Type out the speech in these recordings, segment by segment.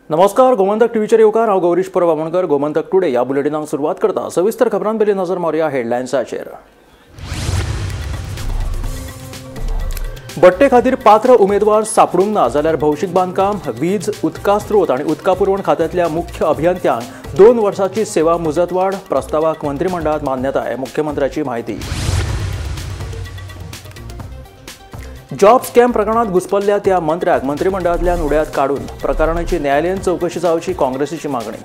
नमस्कार, गोमंतक टीव्हीचेर येवकार. हांव गौरीश परब आमोणकर. गोमंतक टुडे ह्या बुलेटिनाक सुरवात करता. सविस्तर खबरां पयलीं नजर मारुया हेडलायन्साचेर. बडटे खातीर पात्र उमेदवार सापडूंक ना जाल्यार भौशीक बांदकाम, वीज, उदका स्रोत आनी उदका पुरवण खात्यांतल्या मुख्य अभियंत्यांक 2 वर्सांची सेवा मुजतवाढ प्रस्तावाक मंत्रिमंडळात मान्यताय, मुख्यमंत्र्याची म्हायती. जॉब स्कॅम प्रकरणात घुस्पल्ल्या त्या मंत्र्याक मंत्रिमंडळांतल्यान उड्यात काडून प्रकरणाची न्यायालयीन चवकशी जावची काँग्रेसीची मागणी.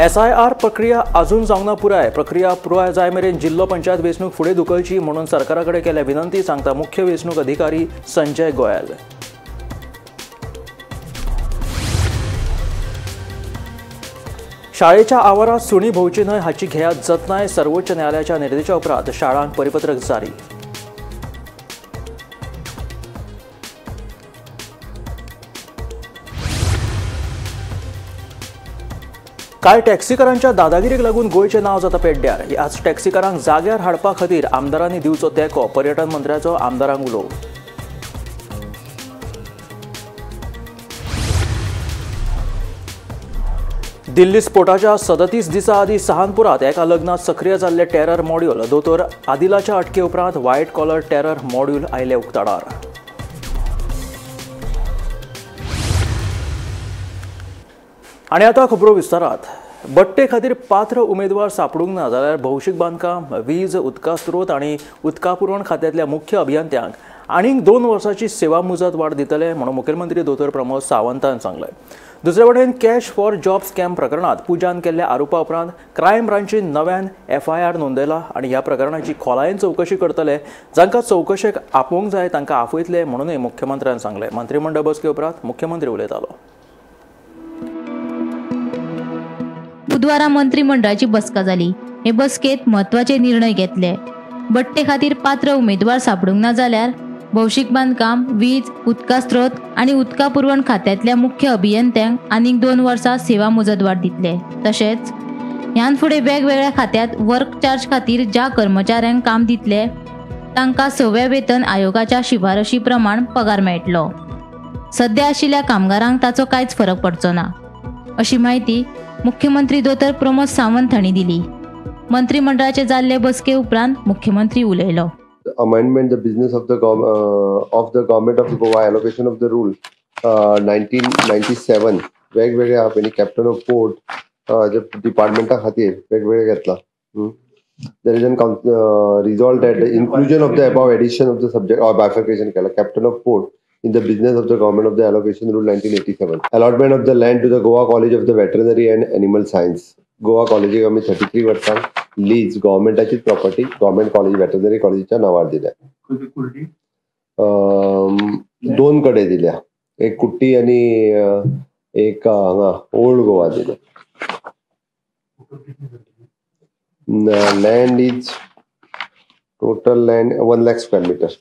एसआयआर प्रक्रिया अजून जावंक ना पुराय. प्रक्रिया पुराय जाय मेरेन जिल्लो पंचायत वेंचणूक फुडें धुकलची म्हणून सरकारा कडेन केल्या विनंती, सांगता मुख्य वेंचणूक अधिकारी संजय गोयल. शाळेच्या आवारात सुणी भोवची न्हय हाची घेयात जतनाय, सर्वोच्च न्यायालयाच्या निर्देशा उपरांत शाळांक परिपत्रक जारी. कांय टॅक्सीकारांच्या दादागिरीक लागून गोंयचें नांव जाता पेड्ड्यार. ह्याच टॅक्सीकारांक जाग्यार हाडपा खातीर आमदारांनी दिवचो तेंको, पर्यटन मंत्र्याचो आमदारांक उलो. दिल्ली स्फोटाच्या 37 दिसां आदीं सहानपुरांत एका लग्नांत सक्रीय जाल्ले टेरर मॉड्यूल दोतोर आदिलाच्या अटके उपरांत व्हायट कॉलर टेरर मॉड्यूल आयले उक्ताडार. आनी आतां खबरो विस्तारात. बडटे खातीर पात्र उमेदवार सापडूंक ना जाल्यार भौशीक बांदकाम, वीज, उदका स्रोत आनी उदका पुरवण खात्यांतल्या मुख्य अभियंत्यांक आनीक 2 वर्सांची सेवा मुजत वाड दितले म्हणून मुखेलमंत्री दोतोर प्रमोद सावंतान सांगलें. दुसरे वटेन कॅश फॉर जॉब स्कॅम प्रकरणांत पुजान केल्ल्या आरोपा उपरांत क्रायम ब्रांचीन नव्यान एफआयआर नोंदयला आनी ह्या प्रकरणाची खोलायेन चवकशी करतले. जांकां चवकशेक आपोवंक जाय तांकां आफयतले म्हणूनय मुख्यमंत्र्यान सांगलें. मंत्रिमंडळ बसके उपरांत मुख्यमंत्री उलयतालो. बुधवारा मंत्रिमंडळाची बसका जाली. हे बसकेत म्हत्वाचे निर्णय घेतले. बडटे खातीर पात्र उमेदवार सापडूंक ना जाल्यार भौशीक बांदकाम, वीज, उदका स्रोत आनी उदका पुरवण खात्यांतल्या मुख्य अभियंत्यांक आनीक 2 वर्सां सेवा मुजतवाढ दितले. तशेंच ह्यान फुडें वेगवेगळ्या खात्यांत वर्क चार्ज खातीर ज्या कर्मचाऱ्यांक काम दितले तांकां 6व्या वेतन आयोगाच्या शिफारशी प्रमाण पगार मेळटलो. सद्या आशिल्ल्या कामगारांक ताचो कांयच फरक पडचो ना, अशी म्हायती मुख्यमंत्री दोतोर प्रमोद सावंत हांणी दिली. मंत्रिमंडळाचे जाल्ले बसके उपरांत मुख्यमंत्री उलयलो. Amendment the business of the government of Goa allocation of the rule 1997 वेगवेगळे आहा. कॅप्टन ऑफ पोर्ट जे डिपार्टमेंटा खातीर वेगवेगळे घेतला. There is an resolve that inclusion of the above addition of the subject or bifurcation केला. Captain of port in the business of the government of the allocation rule 1987. Allotment of the land to the Goa College of the Veterinary and Animal Science. Goa College आमी 33 वर्सां lease गव्हर्नमेंटाचीच property government college veterinary कॉलेजीच्या नांवार दिल्या. 2 कडेन दिल्या, एक कुट्टी आनी एक हांगा ओल्ड गोवा दिल्या. Land is total land 1 lakh square meter.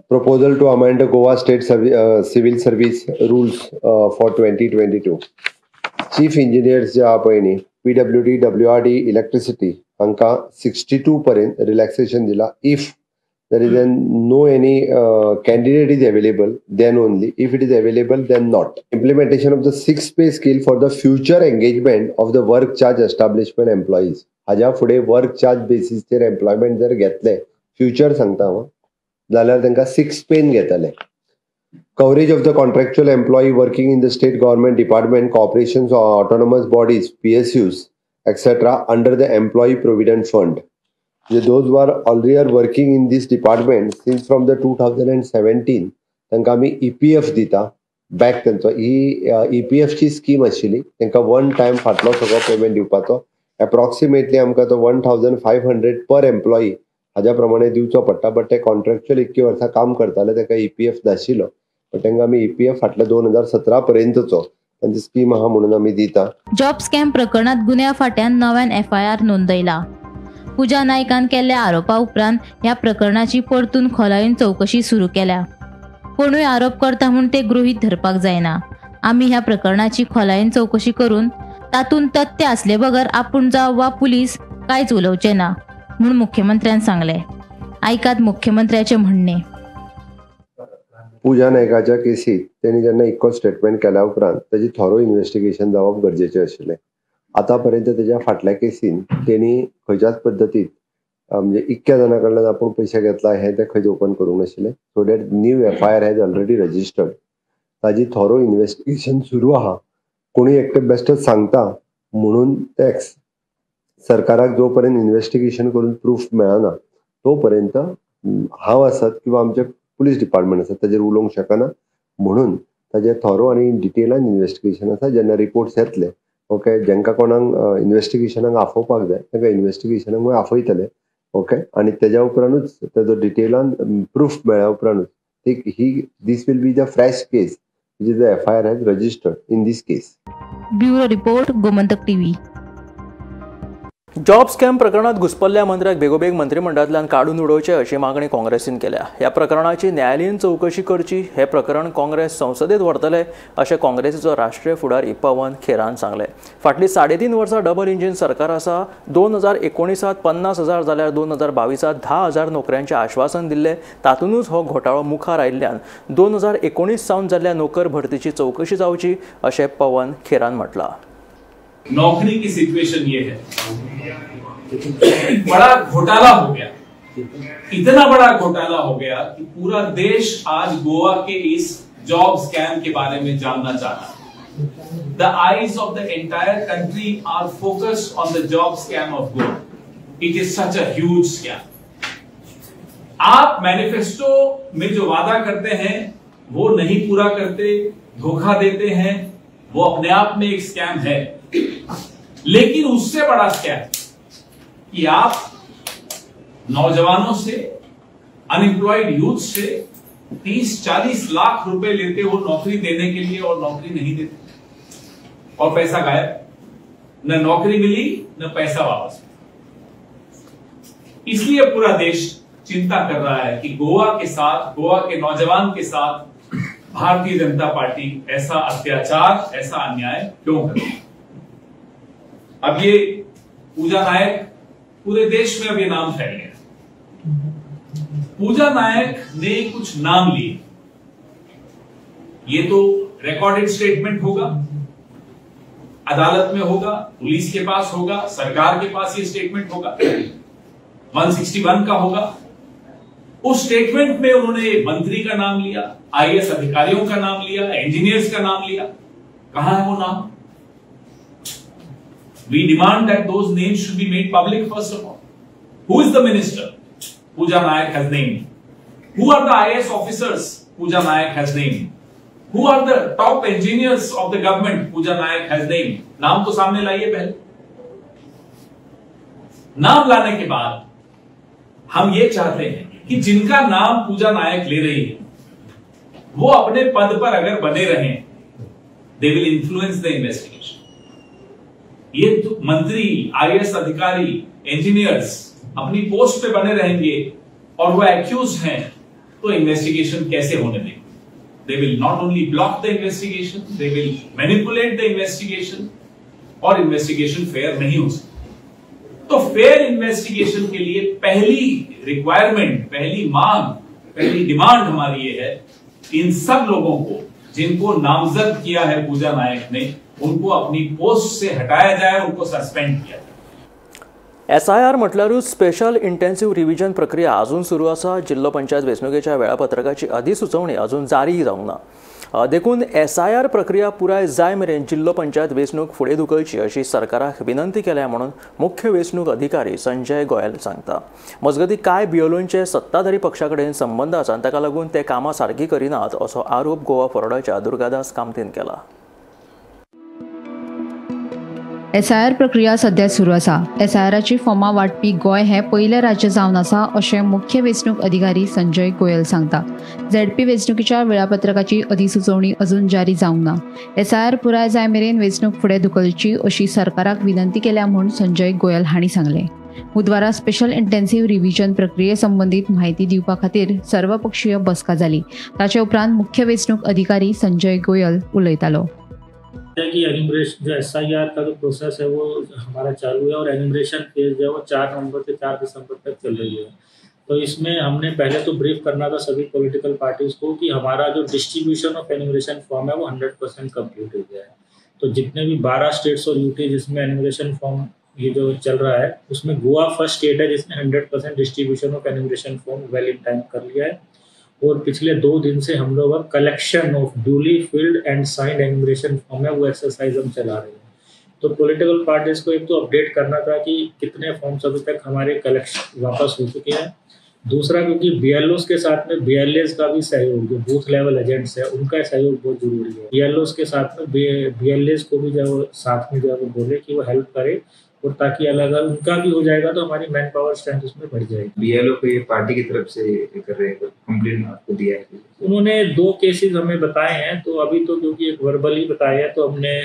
Proposal to amend the Goa State Civil Service Rules for 2022. Chief Engineers जे आहा पळय न्ही, PWD, WRD, Electricity हांकां 62 पर्यंत रिलॅक्सेशन दिला. If there is an no any candidate is available then only, if it is available then not. Implementation of the 6th pay scale for the future engagement of the work charge establishment employees. हाज्या फुडें work charge बेसीसचेर employment जर घेतले future सांगता हांव, जाल्यार तांकां 6 pen घेतले. Coverage of the contractual employee working in the state government department, corporations or autonomous bodies, PSUs, etcetera under the employee provident fund. Those who are already are working in this department since from the 2017 तांकां आमी EPF दिता back. तांचो ही ईपीएफची scheme आशिल्ली, तांकां one time फाटलो सगळो payment दिवपाचो. Approximately आमकां तो 1500 पर एम्प्लॉयी हाज्या प्रमाणे दिवचो पडटा. बट ते कॉन्ट्रॅक्च्युअल इतकी वर्सां काम करताले, ताका ईपीएफ नाशिल्लो. बट तांकां आमी ईपीएफ फाटल्या 2017 पर्यंतचो तांची स्कीम आहा म्हणून आमी दिता. जॉब स्कॅम प्रकरणात गुन्यांव फांट्यान नव्यान एफआयआर नोंदयला. पुजा नायकान केल्ल्या आरोपा उपरांत ह्या प्रकरणाची परतून खोलायेन चवकशी सुरू केल्या. कोणूय आरोप करता म्हूण ते गृहीत धरपाक जायना. आमी ह्या प्रकरणाची खोलायेन चवकशी करून तातूंत तथ्य आसले बगर आपूण जावं वा पुलीस कांयच उलोवचे ना म्हूण मुख्यमंत्र्यान सांगलें. आयकात मुख्यमंत्र्याचे म्हणणे. पूजा नायकाच्या केसीत तेणी जेन्ना इक्वल स्टेटमेंट केल्या उपरांत ताजी थोरो इन्वेस्टिगेशन जावप गरजेचें आशिल्लें. आतां पर्यंत तेज्या फाटल्या केसीन तेणी खंयच्याच पद्दतीत म्हणजे इतक्या जाणां कडल्यान आपूण पयशे घेतला हें तें खंयच ओपन करूंक नाशिल्लें. So that new FIR has already registered. ताजी थोरो इन्वेस्टिगेशन सुरू आहा. कोणी एकटे बेस्टच सांगता म्हणून टॅक्स सरकाराक जो पर्यंत इन्वेस्टिगेशन करून प्रूफ मेळना तो पर्यंत हांव आसत किंवा आमचे पुलीस डिपार्टमेंट आसत ताजेर उलोवंक शकना. म्हणून ताजेर थोरो आनी डिटेलान इन्वेस्टिगेशन आसा. जेन्ना रिपोर्ट्स येतले ओके जेंकां कोणाक इन्वेस्टिगेशनाक आफोवपाक जाय तांकां इन्वेस्टिगेशनाक आफयतले ओके. आनी तेज्या उपरांतूच ताजो डिटेलान प्रूफ मेळ्ळ्या उपरांतूच ही this will be the fresh case which is the FIR has registered in this case. Bureau report, Gomantak TV. Job scam प्रकरणात घुसपल्ल्या मंत्र्याक बेगोबेग मंत्रिमंडळांतल्यान काडून उडोवचे अशी मागणी काँग्रेसीन केल्या. ह्या प्रकरणाची न्यायालयीन चवकशी करची. हे प्रकरण काँग्रेस संसदेत व्हरतले अशें काँग्रेसीचो राष्ट्रीय फुडारी पवन खेरान सांगलें. फाटलीं 3.5 वर्सां डबल इंजीन सरकार आसा. 2019 50,000 जाल्यार 2022 10,000 नोकऱ्यांचें आश्वासन दिल्लें. तातूंतच हो घोटाळो मुखार आयिल्ल्यान 2019 सावन जाल्ल्या नोकर भरतीची चवकशी जावची अशें पवन खेरान म्हटलां. नौकरी की सिचुएशन ये है, बड़ा घोटाला हो गया, इतना बड़ा घोटाला हो गया कि पूरा देश आज गोवा के इस जॉब स्कैम के बारे में जानना चाहता है. The eyes of the entire country are focused on the job scam of Goa. It is such a huge scam. आप मैनिफेस्टो में जो वादा करते हैं वो नहीं पूरा करते, धोखा देते हैं, वो अपने आप में एक स्कैम है. लेकिन उससे बड़ा स्कैम कि आप नौजवानों से, अनएम्प्लॉयड यूथ से 30-40 लाख रुपए लेते हो नौकरी देने के लिए और नौकरी नहीं देते और पैसा गायब, न नौकरी मिली न पैसा वापस. इसलिए पूरा देश चिंता कर रहा है कि गोवा के साथ, गोवा के नौजवान के साथ भारतीय जनता पार्टी ऐसा अत्याचार, ऐसा अन्याय क्यों कर रही है. अब ये पूजा नायक पूरे देश में अब ये नाम फैल गया. पूजा नायक ने कुछ नाम लिए, ये तो रिकॉर्डेड स्टेटमेंट होगा, अदालत में होगा, पुलिस के पास होगा, सरकार के पास ये स्टेटमेंट होगा, 161 का होगा. उस स्टेटमेंट में उन्होंने मंत्री का नाम लिया, आईएएस अधिकारियों का नाम लिया, इंजीनियर्स का नाम लिया. कहां है वो नाम? We demand that those names should be made public first of all. Who is the minister Pooja Nayak has named? Who are the IAS officers Pooja Nayak has named? Who are the top engineers of the government Pooja Nayak has named? नाम तो सामने लाइए पहले. नाम लाने K बाद हम ये चाहते हैं कि जिनका नाम पूजा नायक ले रही है वो अपने पद पर अगर बने रहें, they will influence the investigation. ये तो मंत्री, आईएएस अधिकारी, इंजीनियर्स अपनी पोस्ट पे बने रहेंगे और वो एक्यूज हैं तो इन्वेस्टिगेशन कैसे होने देंगे? They will not only block the investigation, they will manipulate the investigation Aur investigation fair नहीं हो सकती. तो फेयर इन्वेस्टिगेशन के लिए पहली रिक्वायरमेंट, पहली मांग, पहली डिमांड हमारी ये है, इन सब लोगों को जिनको नामजद किया है पूजा नायक ने, उनको अपनी पोस्ट से हटाया जाए, उनको सस्पेंड किया जाए. एसआयआर म्हटल्यारूच स्पेशल इंटेन्सिव्ह रिव्हिजन प्रक्रिया अजून सुरू आसा. जिल्लो पंचायत वेंचणुकेच्या वेळापत्रकाची अधिसुचोवणी अजून जारी जावंक ना. देखून एसआयआर प्रक्रिया पुराय जाय मेरेन जिल्लो पंचायत वेंचणूक फुडें धुकलची अशी सरकाराक विनंती केल्या म्हणून मुख्य वेंचणूक अधिकारी संजय गोयल सांगता. मजगतीं कांय बीएलओंचे सत्ताधारी पक्षा कडेन संबंद आसा आनी ताका लागून ते कामां सारकी करिनात असो आरोप गोवा फॉरवर्डाच्या दुर्गादास कामतीन केला. एसआयआर प्रक्रिया सध्या सुरू आसा. एसआयआराची फॉर्मां वांटपी गोंय हें पयलें राज्य जावन आसा अशें मुख्य वेंचणूक अधिकारी संजय गोयल सांगता. झेडपी वेंचणुकीच्या वेळापत्रकाची अधिसुचोवणी अजून जारी जावंक ना. एसआयआर पुराय जाय मेरेन वेंचणूक फुडें धुकलची अशी सरकाराक विनंती केल्या म्हूण संजय गोयल हांणी सांगलें. बुधवारा स्पेशल इंटेन्सिव्ह रिव्हिजन प्रक्रिये संबंदीत म्हायती दिवपा खातीर सर्वपक्षीय बसका जाली. ताचे उपरांत मुख्य वेंचणूक अधिकारी संजय गोयल उलयतालो. कि एन्यूमरेशन जो एसआईआर का जो प्रोसेस है वो हमारा चालू है और एन्यूमरेशन फेज जो है वो 4 नवंबर से 4 दिसंबर तक चल रही है. तो इसमें हमने पहले तो ब्रीफ करना था सभी पॉलिटिकल पार्टीज़ को कि हमारा जो डिस्ट्रीब्यूशन ऑफ एन्यूमरेशन फॉर्म है वो 100% कम्प्लीट हो गया है। तो जितने भी 12 स्टेट्स और यूटी जिसमें एन्यूमरेशन फॉर्म ये जो चल रहा है, उसमें गोवा फर्स्ट स्टेट है जिसने 100% distribution of enumeration form well in time कर लिया है। और पिछले 2 दिन से हम लोग अब collection of duly filled and signed enumeration form है वो एक्सरसाइज हम चला रहे हैं। तो पॉलिटिकल पार्टीज़ को एक तो अपडेट करना था कि कितने फॉर्म्स अभी तक हमारे कलेक्शन वापस हो चुके हैं। दूसरा, क्योंकि BLOs के साथ में BLAs का भी सहयोग, जो बूथ लेवल एजेंट्स है उनका सहयोग बहुत ज़रूरी है। BLOs के साथ में BLAs को भी जब साथ में जो है वो बोले कि वो हेल्प करे, और ताकि अलग अलग उनका भी हो जाएगा तो हमारी मैन पावर स्ट्रेंथ उसमें बढ़ जाएगी। BLO को ये पार्टी की तरफ से कर रहे हैं, कंप्लेंट आपको दिया है? उन्होंने 2 केसेस हमें बताए हैं, तो अभी तो क्योंकि एक वर्बली बताया है तो हमने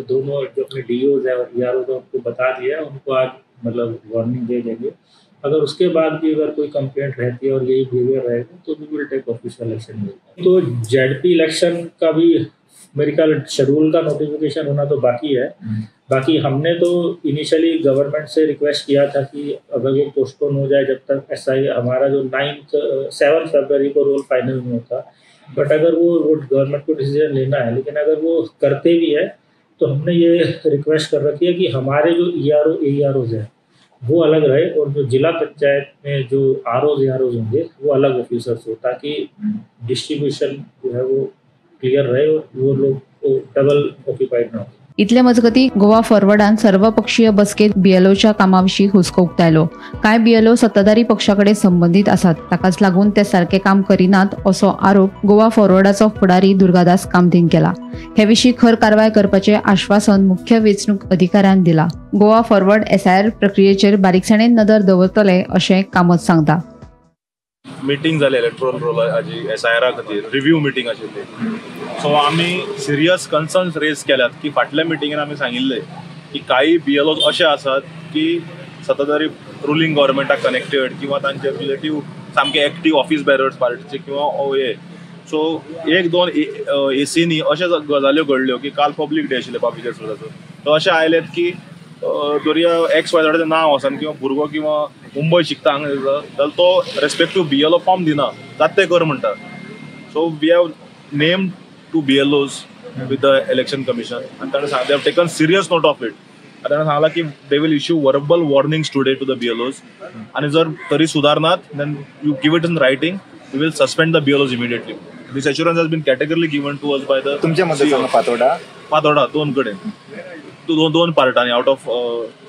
दोनों जो अपने DOs है और ERO को उनको बता दिया है, उनको आज मतलब वार्निंग दे देंगे। अगर उसके बाद भी अगर कोई कंप्लेंट रहती है और यही बिहेवियर रहेगा तो we will take official action. तो ZP election का भी मेरे ख्याल शेड्यूल का नोटिफिकेशन होना तो बाकी है। बाकी हमने तो इनिशियली गवर्नमेंट से रिक्वेस्ट किया था कि अगर वो पोस्टपोन हो जाए जब तक SI हमारा जो 7 फरवरी को रोल फाइनल नहीं होता, बट अगर वो गवर्नमेंट को डिसीजन लेना है, लेकिन अगर वो करते भी है तो हमने ये रिक्वेस्ट कर रखी है कि हमारे जो ERO AEROs हैं वो अलग रहे और जो जिला पंचायत में जो ROs AROs होंगे वो अलग ऑफिसर्स हो, ताकि डिस्ट्रीब्यूशन जो है वो क्लियर रहे और वो लोग डबल ऑक्यूपाइड ना हो। इतले मजगती गोवा फॉरवर्डान सर्वपक्षीय बसकेत बीएलओच्या कामाविशीं हुस्को उक्तायलो। कांय बीएलओ सत्ताधारी पक्षाकडे संबंदीत आसात, ताकाच लागून ते सारके काम करिनात असो आरोप गोवा फॉरवर्डाचो फुडारी दुर्गादास कामतीन केला। हे विशीं खर कारवाय करपाचें आश्वासन मुख्य वेंचणूक अधिकाऱ्यान दिला। गोवा फॉरवर्ड एसआयआर प्रक्रियेचेर बारीकसाणेन नदर दवरतले अशें कामत सांगता। मिटींग जाली इलेक्ट्रोल रोलाची एसआयआरा खातीर रिव्यू मिटींग आशिल्ली। सो आमी सिरियस कन्सर्न्स रेज केल्यात की फाटल्या मिटिंगेन आमी सांगिल्ले की काही बीएलओ अशे आसात की सत्ताधारी रुलींग गव्हर्मेंटाक कनेक्टेड किंवा तांचे रिलेटीव सामके एक्टीव ऑफिस बेरर्स पार्टीचे किंवा हे। सो 1-2 एसीनी अशे गजाल्यो घडल्यो की काल पब्लीक डे आशिल्ले बाब विजय सरदाचो, तो अशें आयलेत की दर्या एक्स वाय झेडाचें नांव आसा किंवा भुरगो किंवा मुंबय शिकता हांगा जाल्यार तो रेस्पेक्टीव बीएलओ फॉर्म दिना, जाता तें कर म्हणटा। So we have named 2 BLOs with the election commission आनी ताणें they have taken serious note of it. आनी ताणें सांगलां की they will issue verbal warnings today to the BLOs आनी जर तरी सुदारनात then you give it in writing, we will suspend the BLOs immediately. This assurance has been categorically given to us by the तुमच्या मध्ये पातोडा पातोडा 2 कडेन दोन पार्टांनी out of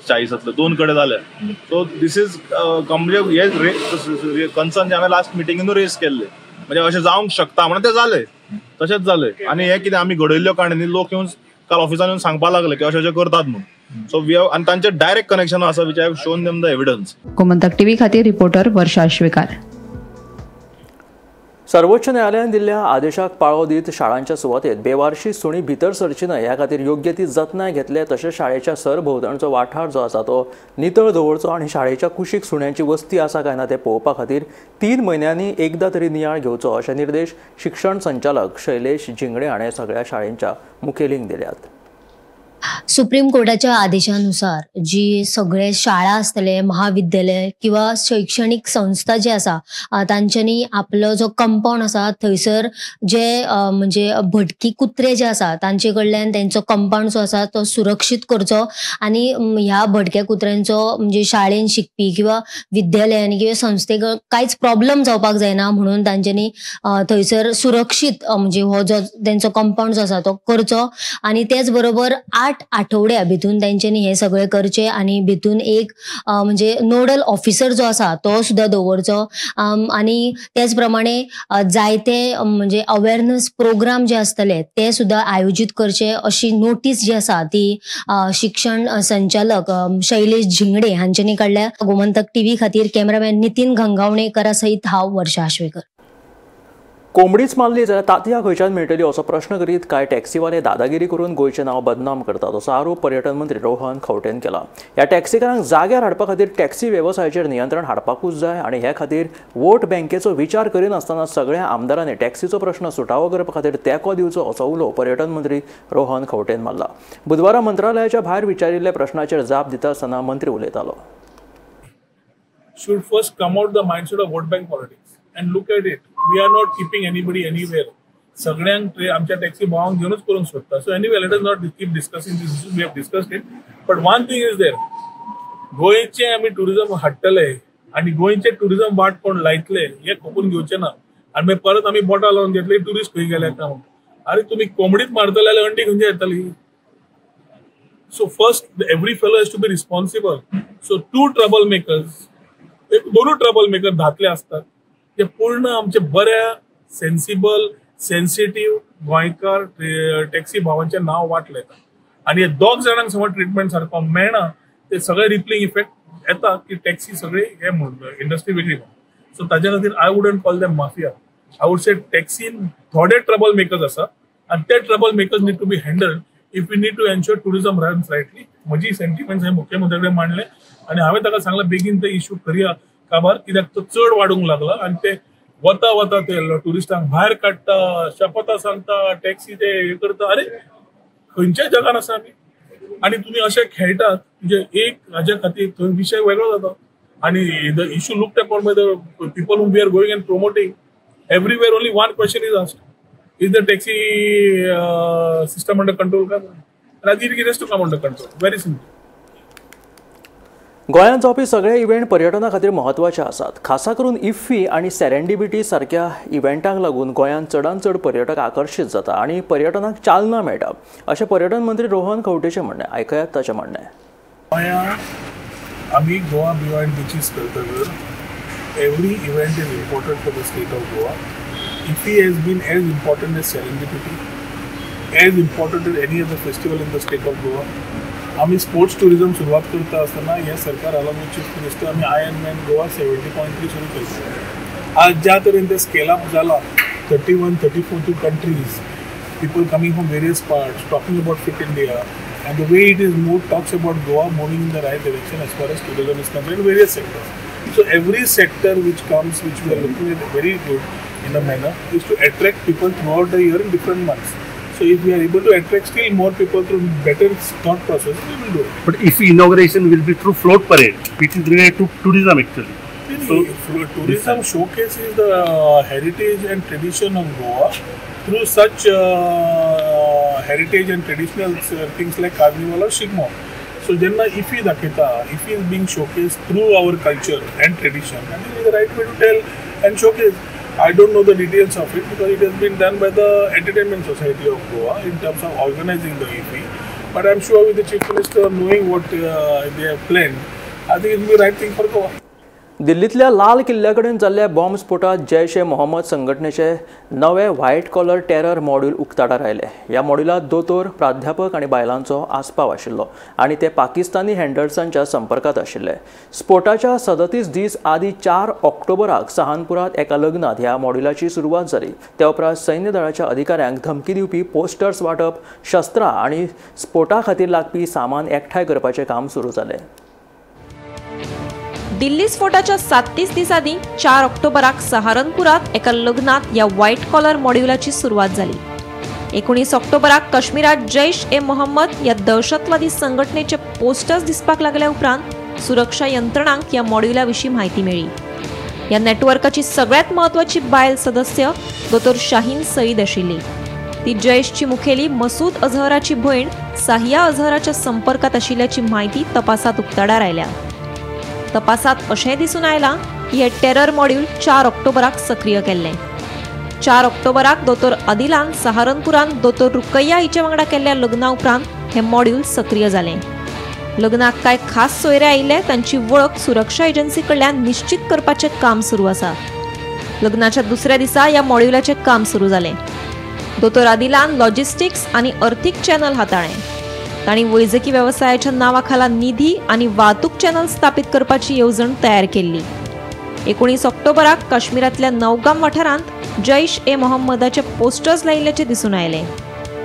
40 2 कडेन जाले। So this is हे कन्सर्न जे हांवें लास्ट मिटिंगेनूय रेज केल्ले, म्हणजे अशें जावंक शकता म्हणून ते जाले, तशेंच जाले। आनी हे कितें आमी घडयल्ल्यो काणी न्ही, लोक येवन काल ऑफिसान येवन सांगपाक लागले की अशें अशें करतात म्हणून। सो we have आनी तांचे डायरेक्ट कनेक्शन आसा which I have shown them the evidence. Gomantak TV खातीर रिपोर्टर वर्षा श्वेकार। सर्वोच्च न्यायालयान दिल्ल्या आदेशाक पाळो दीत शाळांच्या सुवातेत बेवारशी सुणी भितर सरची न्हय ह्या खातीर योग्य ती जतनाय घेतले, तशेंच शाळेच्या सरभोंवतणचो वाठार जो आसा तो नितळ दवरचो आनी शाळेच्या कुशीक सुण्यांची वस्ती आसा काय ना तें पळोवपा खातीर 3 म्हयन्यांनी एकदां तरी नियाळ घेवचो अशे निर्देश शिक्षण संचालक शैलेश झिंगडे हाणें सगळ्या शाळेंच्या मुखेलींक दिल्यात। सुप्रीम कोर्टाच्या आदेशानुसार जी सगळे शाळा आसतले, महाविद्यालय किंवा शैक्षणिक संस्था जे आसा तांच्यांनी आपलो जो कंपाउंड आसा थंयसर जे म्हणजे भटकी कुत्रे जे आसा तांचे कडल्यान तेंचो कंपाउंड जो आसा तो सुरक्षीत करचो आनी ह्या भटक्या कुत्र्यांचो म्हणजे शाळेन शिकपी किंवा विद्यालयांनी किंवा संस्थेक कांयच प्रॉब्लम जावपाक जायना म्हणून तांच्यांनी थंयसर सुरक्षीत म्हणजे हो जो तेंचो कंपाउंड जो आसा तो करचो आनी तेच बरोबर 8 आठवड्या भितून तेंच्यांनी हे सगळे करचे आनी भितून एक म्हणजे नोडल ऑफिसर जो आसा तो सुद्धा दवरचो आनी तेच प्रमाणे जायते म्हणजे अवेरनेस प्रोग्राम जे आसतले ते सुद्धा आयोजीत करचे अशी नोटीस जी आसा ती शिक्षण संचालक शैलेश झिंगडे हांच्यांनी काडल्या। गोमंतक टीव्ही खातीर कॅमेरामॅन नितीन गंगावणेकरा सहित हांव वर्षा आश्वेकर। कोंबडीच मारली जाल्यार तातयां खंयच्यान मेळटली असो प्रश्न करीत कांय टॅक्सीवाले दादागिरी करून गोंयचें नांव बदनाम करतात असो आरोप पर्यटन मंत्री रोहन खंवटेन केला। ह्या टॅक्सीकारांक जाग्यार हाडपा खातीर टॅक्सी वेवसायाचेर नियंत्रण हाडपाकूच जाय आनी हे खातीर वोट बँकेचो विचार करिनासतना सगळ्या आमदारांनी टॅक्सीचो प्रश्न सुटावो करपा खातीर तेंको दिवचो असो उलो पर्यटन मंत्री रोहन खंवटेन मारला। बुधवारा मंत्रालयाच्या भायर विचारिल्ल्या प्रश्नाचेर जाप दिता आसतना मंत्री उलयतालो। should first come out the mindset of vote bank politics and look at it. We are not keeping anybody anywhere. सगळ्यांक आमच्या टॅक्सी भावांक घेवनूच करूंक सोदता. So anyway, let us not keep discussing this issue. We have discussed it. But one thing is there, गोंयचें आमी tourism हाडटले आनी गोंयचें tourism वाट कोण लायतले हें खपून घेवचें ना. आनी मागीर परत आमी बोटां लावन घेतले ट्युरिस्ट खंय गेले काय म्हणून. अरे तुमी कोंबडीच मारतले जाल्यार अंडी खंयची येतली? So first every fellow has to be responsible. So two trouble makers, एक दोनूय ट्रबल मेकर धातले आसतात ते पूर्ण आमचे बऱ्या सेन्सिबल सेन्सिटीव गोंयकार टॅक्सी भावांचें नांव वाट लायता. आनी हे दोग जाणांक समज ट्रिटमेंट सारको मेळना ते सगळे रिपलिंग इफेक्ट येता की टॅक्सी सगळे हे म्हणून इंडस्ट्री वेगळी म्हणून. सो ताच्या खातीर I wouldn't call them mafia. I would say टॅक्सीन थोडे ट्रबल मेकर्स आसा आनी ते trouble makers need to be handled if we need to ensure tourism runs rightly. म्हजी सेंटिमेंट्स हांवें मुख्यमंत्र्या कडेन मांडले आनी हांवें ताका सांगलें बेगीन ते इश्यू करया काबार कित्याक तो चड वाडूंक लागला आनी ते वता वता ते ट्युरिस्टांक भायर काडटा, शपथां सांगता, टॅक्सी ते हे करता. अरे खंयच्या जगान आसा आमी? आनी तुमी अशे खेळटात म्हणजे एक हाज्या खातीर थंय विशय वेगळो जाता. आनी the issue looked upon by the people whom we are going and promoting everywhere only one question is asked, is the taxi system under control काय? And it has to come under control. Very simple. गोंयांत जावपी सगळे event पर्यटना खातीर म्हत्वाचे आसात. खासा करून इफ्फी आनी सेरेंडिबिटी सारक्या इव्हेंटांक लागून गोंयांत चडांत चड पर्यटक आकर्शीत जाता आनी पर्यटनाक चालना मेळटा अशें पर्यटन मंत्री रोहन खंवटेचें म्हणणें. आयकयात ताचें म्हणणें. गोंयांत आमी गोवा बियॉन्ड बिचीस करतकर every event is important for the state of Goa. IFFI has been as important as Serendipity, as important as any other festival in the state of Goa. आमी स्पोर्ट्स टुरिजम सुरवात करता आसतना हें सरकार along with chief minister आमी iron man Goa 70.3 सुरू केली. आज ज्या तरेन ते स्केल अप जाला 31, 34 countries, people coming from various parts talking about Fit India and the way it is move talks about Goa moving in the right direction as far as tourism is concerned in various sectors. So every sector which comes, which we are looking at very good in a manner, is to attract people throughout the year in different months. So if we are able to attract still more people through better thought process, we will do it. But if inauguration will be through float parade, which is related to tourism actually. Really, so tourism showcases the heritage and tradition of Goa through such heritage and traditional things like Carnival or Shigmo. So jenna IFFI daketa, IFFI is being showcased through our culture and tradition. I think it's the right way to tell and showcase. I don't know the details of it because it has been done by the Entertainment Society of Goa in terms of organizing the IFFI. But I'm sure with the Chief Minister knowing what they have planned, I think it will be the right thing for Goa. दिल्लींतल्या लाल किल्ल्या कडेन जाल्ल्या bomb स्फोटात Jaish ए मोहम्मद संघटनेचे नवे white collar terror module उक्ताडार आयले. ह्या मॉड्युलांत दोतोर, प्राध्यापक आनी बायलांचो आस्पाव आशिल्लो आनी ते पाकिस्तानी हँडलर्सांच्या संपर्कांत आशिल्ले. स्फोटाच्या 37 दीस आदीं 4 ऑक्टोबराक सहानपुरांत एका लग्नांत ह्या मॉड्युलाची सुरवात जाली. त्या उपरांत सैन्य दळाच्या अधिकाऱ्यांक धमकी दिवपी पोस्टर्स वांटप, शस्त्रां आनी स्फोटा खातीर लागपी सामान एकठांय करपाचें काम सुरू जालें. दिल्ली स्फोटाच्या 37 दीस आदीं 4 ऑक्टोबराक सहारनपुरात एका लग्नात ह्या व्हायट कॉलर मॉड्युलाची सुरवात जाली. 19 ऑक्टोबराक काश्मीरात जैश ए मोहम्मद ह्या दहशतवादी संघटनेचे पोस्टर्स दिसपाक लागल्या उपरांत सुरक्षा यंत्रणांक ह्या मॉड्युला विशीं म्हायती मेळ्ळी. ह्या नेटवर्काची सगळ्यात म्हत्वाची बायल सदस्य दोतोर शाहीन सईद आशिल्ली. ती जैशची मुखेली मसूद अझहराची भयण साहिया अझहराच्या संपर्कात आशिल्ल्याची म्हायती तपासात उक्ताडार आयल्या. तपासात अशें दिसून आयलां की हे टेरर मॉड्यूल 4 ऑक्टोबराक सक्रिय केल्लें. 4 ऑक्टोबराक दोतोर आदिलान सहारनपुरान दोतोर रुकैया हिचे वांगडा केल्ल्या लग्ना उपरांत हे मॉड्यूल सक्रिय जालें. लग्नाक कांय खास सोयरे आयिल्ले तांची वळख सुरक्षा एजन्सी कडल्यान निश्चित करपाचें काम सुरू आसा. लग्नाच्या दुसऱ्या दिसा ह्या मॉड्युलाचें काम सुरू जालें. दोतोर आदिलान लॉजिस्टिक्स आनी अर्थीक चॅनल हाताळ्ळें. तांणी वैजकी वेवसायाच्या नांवा खाला निधी आनी वाहतूक चॅनल स्थापीत करपाची येवजण तयार केल्ली. 19 ऑक्टोबराक काश्मीरांतल्या नवगाम वाठारांत जैश ए मोहम्मदाचे पोस्टर्स लायिल्ल्याचें दिसून आयलें.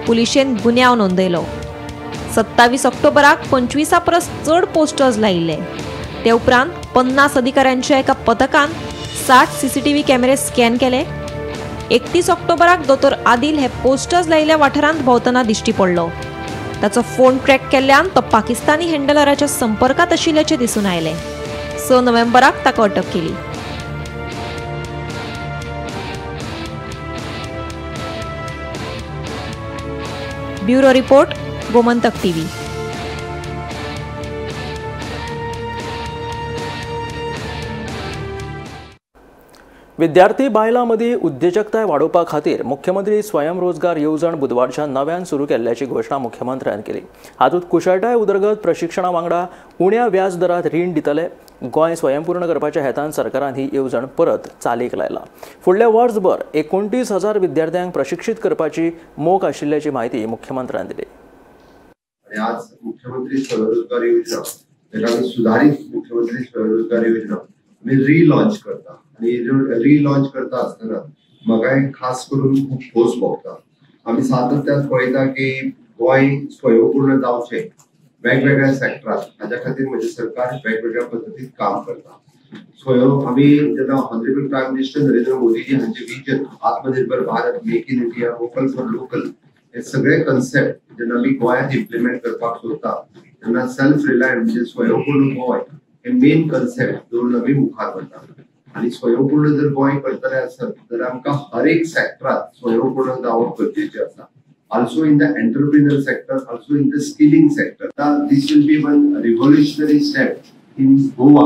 पुलिशेन गुन्यांव नोंदयलो. 27 ऑक्टोबराक 25 परस चड पोस्टर्स लायिल्ले. ते उपरांत 50 अधिकाऱ्यांच्या एका पथकान 60 सीसीटीव्ही कॅमेरे स्कॅन केले. 31 ऑक्टोबराक दोतोर आदिल हे पोस्टर्स लायिल्ल्या वाठारांत भोंवतना दिश्टी पडलो. ताचो फोन ट्रॅक केल्ल्यान तो पाकिस्तानी हँडलराच्या संपर्कात आशिल्ल्याचें दिसून आयलें. 6 नोव्हेंबराक ताका अटक केली. Bureau report, Gomantak TV. विद्यार्थी बायलां मदीं उद्देजकताय वाडोवपा खातीर मुख्यमंत्री स्वयंरोजगार येवजण बुधवारच्या नव्यान सुरू केल्ल्याची घोशणा मुख्यमंत्र्यान केली. हातूंत कुशळटाय उदरगत प्रशिक्षणा वांगडा उण्या व्याज दरात रीण दितले. गोंय स्वयंपूर्ण करपाच्या हेतान सरकारान ही येवजण परत चालीक लायला. फुडल्या वर्सभर 29,000 विद्यार्थ्यांक प्रशिक्षीत करपाची मोख आशिल्ल्याची म्हायती मुख्यमंत्र्यान दिली. आज मुख्यमंत्री स्वयंरोजगार योजना ताका आमी सुधारीत मुख्यमंत्री स्वयंरोजगार योजना आमी रिलॉन्च करता आनी रिलॉन्च करता आसतना म्हाका एक खास करून खूब खोस भोगता. आमी सातत्यान पळयता की गोंय स्वयंपूर्ण जावचें वेगवेगळ्या सेक्टरात, हाज्या खातीर म्हजें सरकार वेगवेगळ्या पद्दतीन काम करता. स्वयं आमी जेन्ना honourable prime minister Narendra Modiji हांचे vision Atmanirbhar Bharat, make in India, vocal for local हे सगळे कन्सेप्ट जेन्ना आमी गोंयांत इम्प्लिमेंट करपाक सोदता तेन्ना सेल्फ रिलायंट म्हणजे स्वयंपूर्ण गोंय हे मेन कन्सेप्ट दवरून आमी मुखार वता. आनी स्वयंपूर्ण जर गोंय करतले आसत जाल्यार आमकां हर एक सेक्टरात स्वयंपूर्ण जावप गरजेचें आसा. Also in the entrepreneur sector, also in the skilling sector. This will be one revolutionary step in Goa.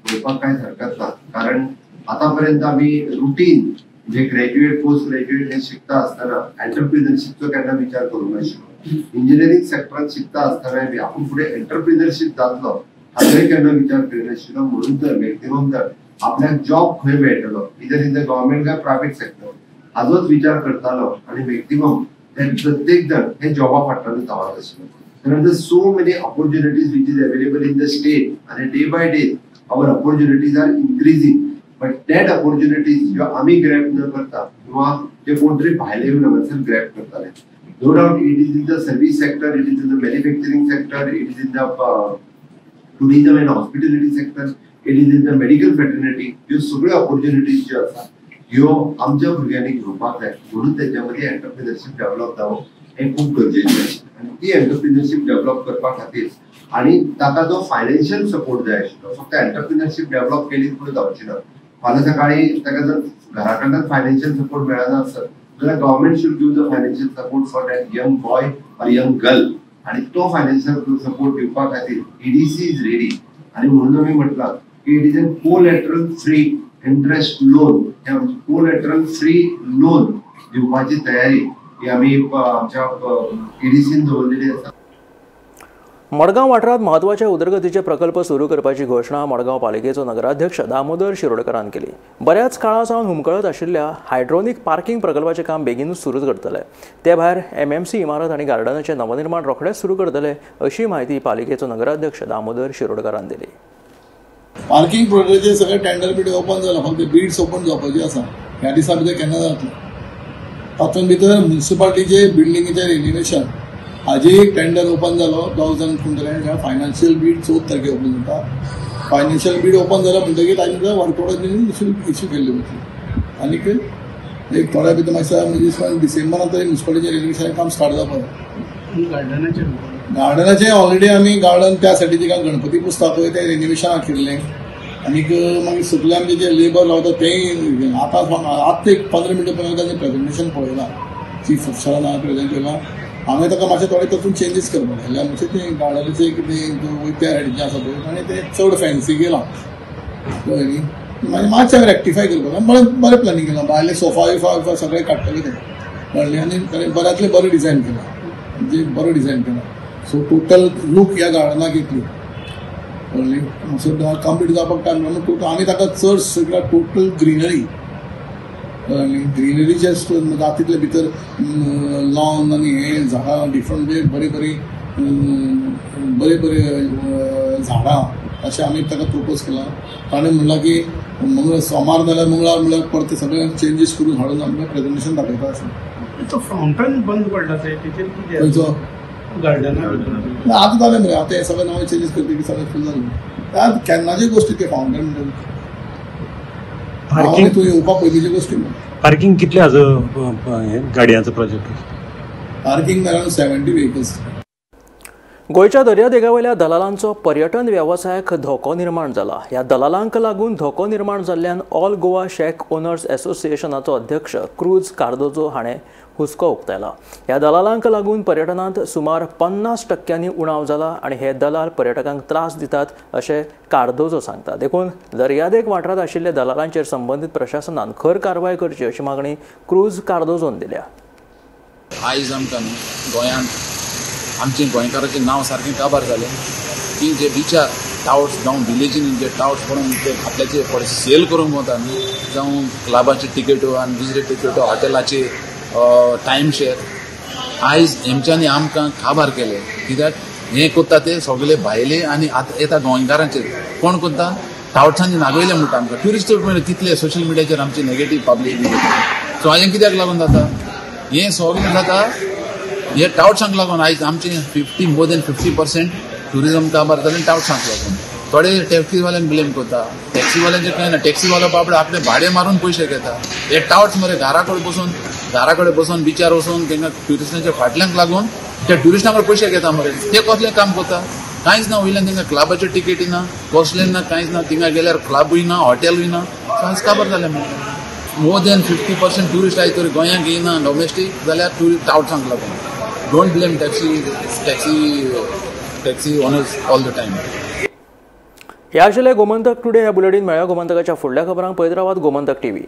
म्हणपाक कांयच हरकत ना, कारण आतापर्यंत आमी रुटीन जे ग्रॅज्युएट पोस्ट ग्रॅज्युएट हे शिकता आसतना एंटरप्रिनरशीपचो केन्ना विचार करूंक नाशिल्लो. इंजिनियरींग सेक्टरान शिकता आसतना बी आपूण फुडें एंटरप्रिनरशीप जातलो हाचोय केन्ना विचार करिनाशिल्लो. म्हणून तर मॅक्झिमम तर आपल्याक जॉब खंय मेळटलो, इदर इन the government काय प्रायव्हेट सेक्टर, हाजोच विचार करतालो आनी मॅक्झिमम प्रत्येक जण हे जॉबा फाटल्यान धांवत आशिल्लो. त्यानंतर so many opportunities which is available in the state आनी day by day our opportunities are increasing, but that opportunities ज्यो आमी ग्रॅब न करता किंवा जे कोण तरी भायले येवन हांगासर ग्रॅब करताले. No doubt it is in the service sector, it is in the manufacturing sector, it is in the tourism and hospitality sector, it is in the medical fraternity. ह्यो सगळ्यो ऑपॉर्च्युनिटीज ज्यो आसा ह्यो आमच्या भुरग्यांनी घेवपाक जाय. म्हणून तेच्या मदीं एंटरप्रिनरशीप डेव्हलप जावप हें खूब गरजेचें आशिल्लें आनी ती एंटरप्रिनरशीप डेव्हलप करपा खातीर आनी ताका जो फायनान्शियल सपोर्ट जाय आशिल्लो, फक्त एंटरप्रिनरशीप डेव्हलप केली म्हणून जावची ना. फाल्यां सकाळीं ताका जर घरा कडल्यान फायनान्शियल सपोर्ट मेळना आसत जाल्यार government should give the financial support for that young boy or young girl आनी तो फायनान्शियल सपोर्ट दिवपा खातीर ईडीसी is ready. आनी म्हणून आमी म्हटलां की it is a collateral free interest loan, हे आमची कोलॅटरल फ्री लोन दिवपाची तयारी ही आमी आमच्या ईडीसीन दवरलेली आसा. मडगांव वाठारांत म्हत्वाचे उदरगतीचे प्रकल्प सुरू करपाची घोशणा मडगांव पालिकेचो नगराध्यक्ष दामोदर शिरोडकरान केली. बऱ्याच काळा सावन हुमकळत आशिल्ल्या हायड्रोनिक पार्किंग प्रकल्पाचें काम बेगीनूच सुरू करतले. ते भायर एमएमसी इमारत आनी गार्डनाचें नवनिर्माण रोखडेंच सुरू करतले अशी म्हायती पालिकेचो नगराध्यक्ष दामोदर शिरोडकरान दिली. पार्किंग प्रोजेक्टाचे सगळे टेंडर बीड ओपन जाला, फक्त बीड्स ओपन जावपाची आसा. ह्या दिसा भितर केन्ना जातलें. तातूंत भितर म्युनिसिपालिटीचे बिल्डिंगेचें रिनोवेशन हाजे एक टेंडर ओपन जालो 1000 कुंटल. फायनान्शियल बीड 14 तारखे ओपन जाता. फायनान्शियल बीड ओपन जालो म्हणटकीर ताजे भितर वर्क ऑर्डर इश्यू केल्ली वतली. आनीक एक थोड्या भितर मातशें म्हणजे डिसेंबरान तरी म्युनिसिपालिटीचें रिनोवेशन काम स्टार्ट जावपाक. गार्डनाचें ऑलरेडी आमी गार्डन त्या सायडीचें काय गणपती पुजता पळय तें रिनोवेशनाक केल्लें. आनीक मागीर सगळे आमचे जे लेबर लावता तेंय आतां आतां एक 15 मिनटां पयलीं तांचें प्रेजेंटेशन पळयलां, चीफ ऑफिसरान हांवें प्रेजेंट केलां. हांवें ताका मातशें थोडे तातूंत चेंजीस करपाक जाय. मातशें तें गार्डनाचें कितें वयता त्या सायडीचें आसा पळय आनी तें चड फॅन्सी केलां, कळ्ळें न्ही. मागीर मातशें हांवें रेक्टिफाय करपाक बरें बरें प्लॅनिंग केलां. भायले सोफा बिफा सगळें काडटलें तें, कळ्ळें. आनी बऱ्यांतलें बरें डिजायन केलां, म्हणजे बरें डिजायन केलां. सो टोटल लूक ह्या गार्डनाक येतली, कळ्ळें. सो कंप्लीट जावपाक टायम लागलो. टोटल आमी ताका चड सगळ्या टोटल ग्रिनरी, कळ्ळें. ग्रिनरीचे जातीतले भितर लॉन आनी हे झाडां डिफरंट म्हणजे बरीं बरीं बरीं बरीं झाडां अशें आमी ताका प्रपोज केलां. ताणें म्हणलां की मंगळ सोमार जाल्यार मंगळार म्हणल्यार परते सगळे चेंजीस करून हाडून आमकां प्रेजेंटेशन दाखयता आसलें. तो फावंटन बंद पडला तेचेर कितें खंयचो गार्डना आतां जालें मरे. आतां हें सगळें नवें चेंजीस करतकीर सगळें फूल जालें. आतां केन्नाची गोश्टी ते फावंटन म्हणटा तूं येवपा पयलींची गोश्टी. पार्किंग कितले हाजो गाडयांचो प्रोजेक्ट? Parking around 70 vehicles. गोंयच्या दर्यादेगावयल्या दलालांचो पर्यटन वेवसायाक धोको निर्माण जाला. ह्या दलालांक लागून धोको निर्माण जाल्ल्यान ऑल गोवा शॅक ओनर्स असोसिएशनाचो अध्यक्ष क्रूज कार्दोजो हाणें हुस्को उक्तायला. ह्या दलालांक लागून पर्यटनांत सुमार 50% उणाव जाला आनी हे दलाल पर्यटकांक त्रास दितात अशें कार्दोजो सांगता. देखून दर्यादेग वाठारांत आशिल्ल्या दलालांचेर संबंदीत प्रशासनान खर कारवाय करची अशी मागणी क्रूज कार्दोजोन दिल्या. आयज आमकां गोंयांत आमचें गोंयकाराचें नांव सारकें काबार जालें की जे बिचार टावट्स जावं विलेजीन जे टावट्स पडून ते आपल्याचे पळय सेल करूंक वता न्ही, जावं क्लबाचे टिकेटो आनी दुसरे टिकेटो हॉटेलाचे टायम शेर आयज हेमच्यांनी आमकां काबार केले. कित्याक हें करता ते सगळे भायले आनी आतां येता गोंयकारांचेर. कोण करता टावट्सांनी नागयले म्हणटा आमकां ट्युरिस्ट कितले सोशल मिडियाचेर आमची नेगेटीव पब्लिसिटी. सो हाजें कित्याक लागून जाता हें सगळें जाता हे टावट्सांक लागून. आयज आमचे 50 मोर देन 50% ट्युरिजम काबार जालें टावट्सांक लागून. थोडे टॅक्सीवाल्यांक ब्लेम करता, टॅक्सीवाल्यांचें कांय ना, टॅक्सीवालो बाबडो आपले भाडें मारून पयशे घेता. हे टावट्स मरे घरा कडेन बसून बिचार वचून तांकां ट्युरिस्टांच्या फाटल्यांक लागून त्या ट्युरिस्टां कडेन पयशे घेता मरे. ते कसलें काम करता कांयच ना. वयल्यान तांकां क्लबाच्यो टिकेटी ना, कसलें ना, कांयच ना. थिंगा गेल्यार क्लबूय ना, हॉटेलूय ना. सो आयज काबार जालें म्हणटा मोर देन 50% ट्युरिस्ट आयज तरी गोंयांक येयना डोमेस्टीक जाल्यार ट्युरिस्ट टावट्सांक लागून. Don't blame taxi owners all the time. ह्या आशिल्लें गोमंतक टुडे ह्या बुलेटीन मेळ्ळ्या. गोमंतकाच्या फुडल्या खबरांक पळयत रावात गोमंतक टीव्ही.